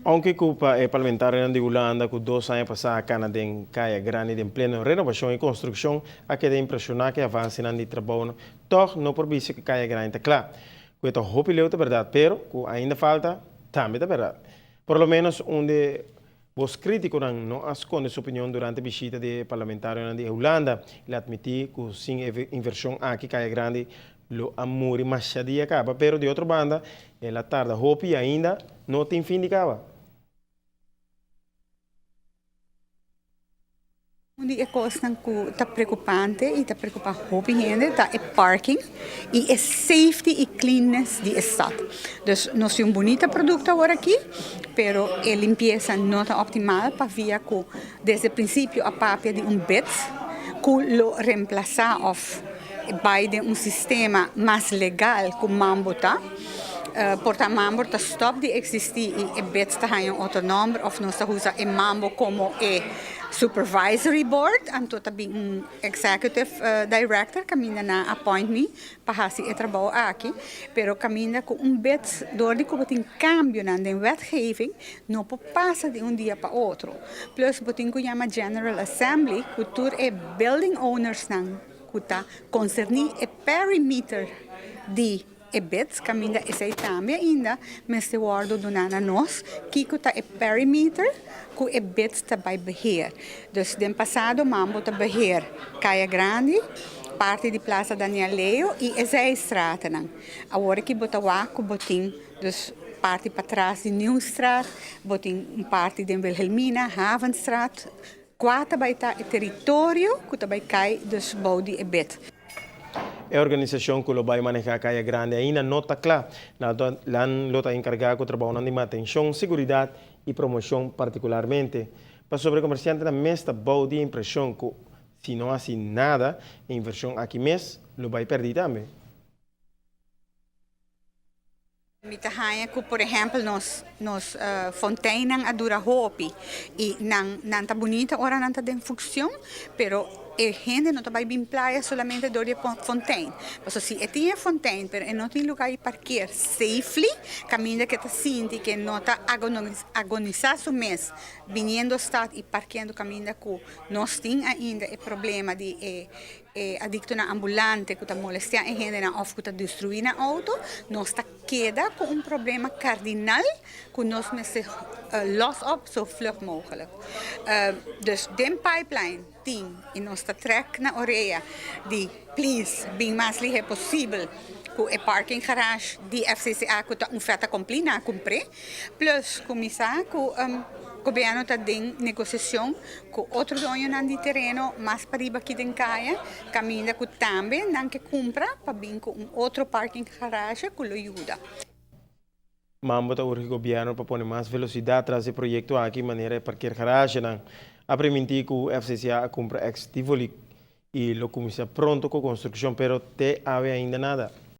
Aunke ku pa e parlamentarionan di Hulanda ku dos aña pasá a kana den Kaya Grandi den pleno renobashon i konstrukshon a keda impreshoná ku e avansenan di trabounan, tòg no por bisa ku Kaya Grandi ta kla. Ku e ta hopi leu ta bèrdat, pero ku ainda falta tambe ta bèrdat. Por lo ménos un di e bos krítikonan no a skonde su opinion durante bishita di e parlamentarionan di Hulanda. El a atmití ku sin e invershon aki Kaya Grandi Lo a muri masha dia kaba, pero di otro banda el a tarda hopi i ainda no tin fin di kaba. Un di e kosnan ku ta preokupante i ta preokupá hopi hende ta e parking i e safety i cleanness di e stad. Dus nos tin un bunita produkto awor aki, pero e limpiesa no ta optimal pavia ku desde prinsipio a papia di un bed ku lo remplasá òf Bai den un sistema mas legal ku mambo ta. Por ta mambo ta stòp di eksistí i e bets ta haña un otro nòmber òf nos ta usa e mambo komo e supervisory board, anto ta bin un executive director kaminda nan appoint mi pa hasi e trabou aki. Pero kaminda ku un bets dor di ku bo tin kambionan den wetgeving no por pasa di un dia pa otro. Plus bo tin ku yama general assembly ku tur e building ownersnan. Ku ta konserní e perimeter di e beds, kaminda esei tambe ainda mester wòrdu duná na nos, kiko ta e perimeter ku e beds ta bai beheer. Dus den pasado Mambo ta beheer Kaya Grandi, parti di Plaza Daniel Leo i e zijstratennan. Awor aki bo ta wak ku bo tin dus parti patras di Nieuwstraat, bo tin un parti den Wilhelmina, Havenstraat. Kua ta bai ta e teritorio ku ta bai kai dus bou di e bed? E organisashon ku lo bai manehá Kaya Grandi ainda no ta kla. Nan lo ta enkargá ku trabounan di mantenshon, seguridat i promoshon partikularmente. Pasobra e komersiantenan mes ta bou di e impreshon ku si no hasi nada, e invershon aki mes lo bai pèrdí tambe. Mi ta haña ku por ehèmpel nos nos fonteinnan a dura hopi i nan nan ta bunita ora nan ta den funkshon, pero e hende no ta bai bin playa solamente dor di e fontein. Pasobra si e tin e fontein pero e no tin lugá di parker safely kaminda ku e ta sinti ku e no ta agonisá su mes biniendo stad i parkeando kaminda ku nos tin ainda e problema di e E adiktonan ambulante ku ta molestiá e hendenan òf ku ta destruí nan outo, nos ta keda ku un problema kardinal ku nos mester lòs op so vlug mogelik. Dus den pipeline tin i nos ta trèk na orea di please bin mas lihé posibel ku e parking garage di FCCA ku ta un fait accompli nan a kumpr'é. Plus kuminsá ku gobièrnu ta den negosiashon Ku otro doñonan di tereno mas pariba aki den kaya, kaminda ku tambe nan ke kumpra pa bin ku un otro parking garage ku lo yuda. Mambo ta urgi gobièrnu pa pone mas velosidat tras e proyekto aki manera e parkeergaragenan. A primintí ku FCCA a kumpra ex Tivoli i lo kuminsá pronto ku konstrukshon pero te awe ainda nada.